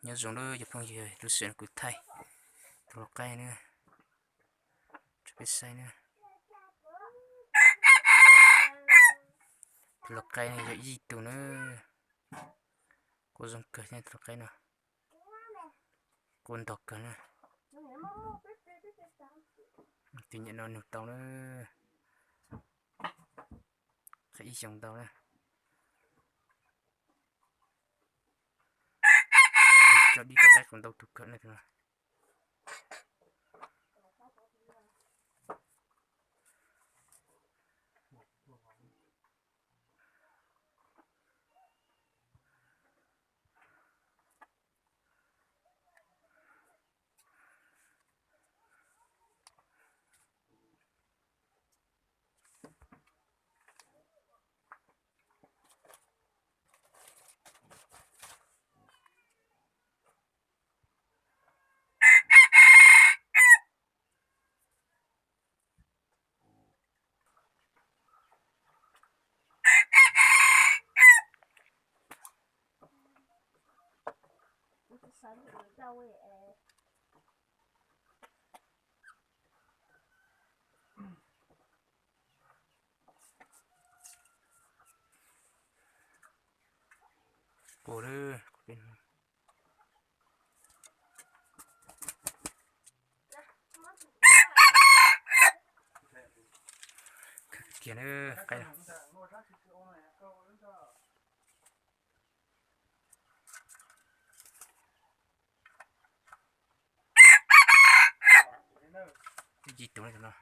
Nyob zoo lawm cov phooj ywg, lub sij hawm no kuv thaij tus lau qaib na, tso peb saib na. Tus lau qaib no yog ib tug na, quaj zoo kawg thiab tus lau qaib no, quaj ntog kawg na. Tus nyiam no nug tau na, qhia ib xyoos ntau na. Tso dib rau qaib qus ntau tug kawg na tus no. Quaj lawm, quaj peb no. Kiag na, qaib. Ib tus no.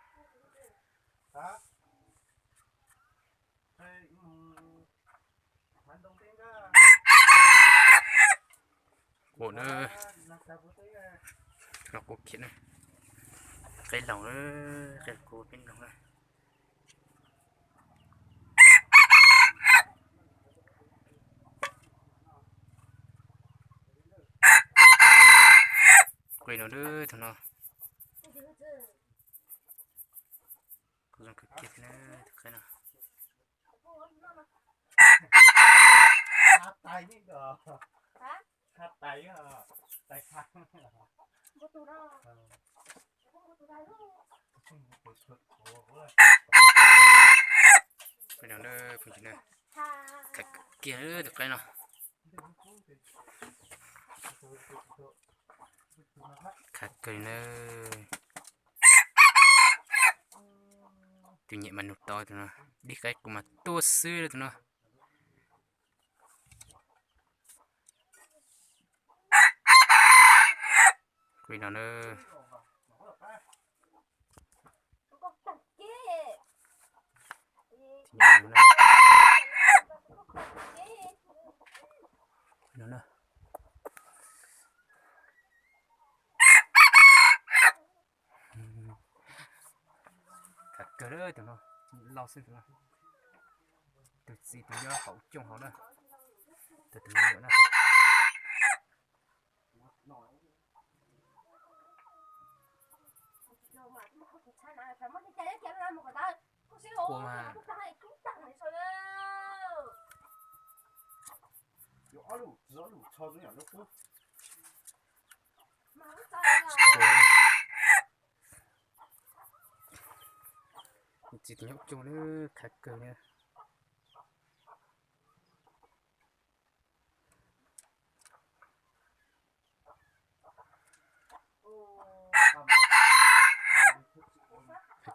Quaj na, no quaj kiag na. Qaib laus na, qaib laus quaj peb noog na. Qe no, tus no. Quaj zoo kawg kiag thiab na, tus qaib no. Phooj ywg na, khav kiag tus qaib no. Khav kawg na. Tus nyiam mas nug tau tus no, dib qaib qus mas tuaj xwb tus no. Qe no na. Khav kawg tus no, lauj xwb tus no. Tus txiv tus nyob hauv cooj hauv na. Tus tus me nyuam na. Quaj mas. Txiv tus nyob cooj na, khav kawg na.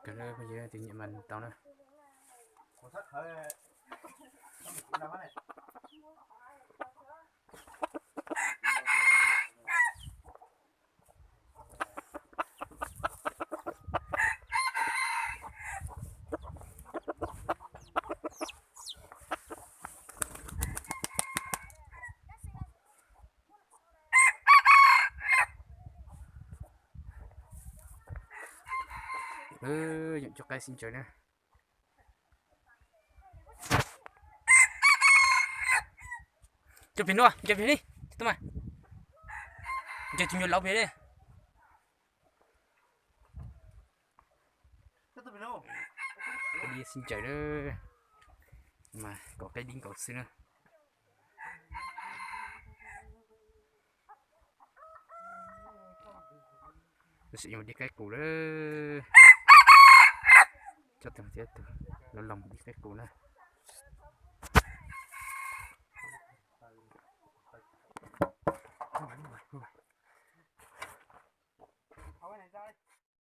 Kawg na, phooj ywg, tus nyiam mas nug tau na. Yog cov qaib sib ntsaws na. Cov pem no, cov pem li, cov tub mas, cov tus nyuam laus pem li. Dib sib ntsaws na, mas kom qaib dib nkaus xwb na. Tus xwm yuav mus dib qaib qus lawm. Coj tus thiab tus, lawv los mus dib qaib qus na.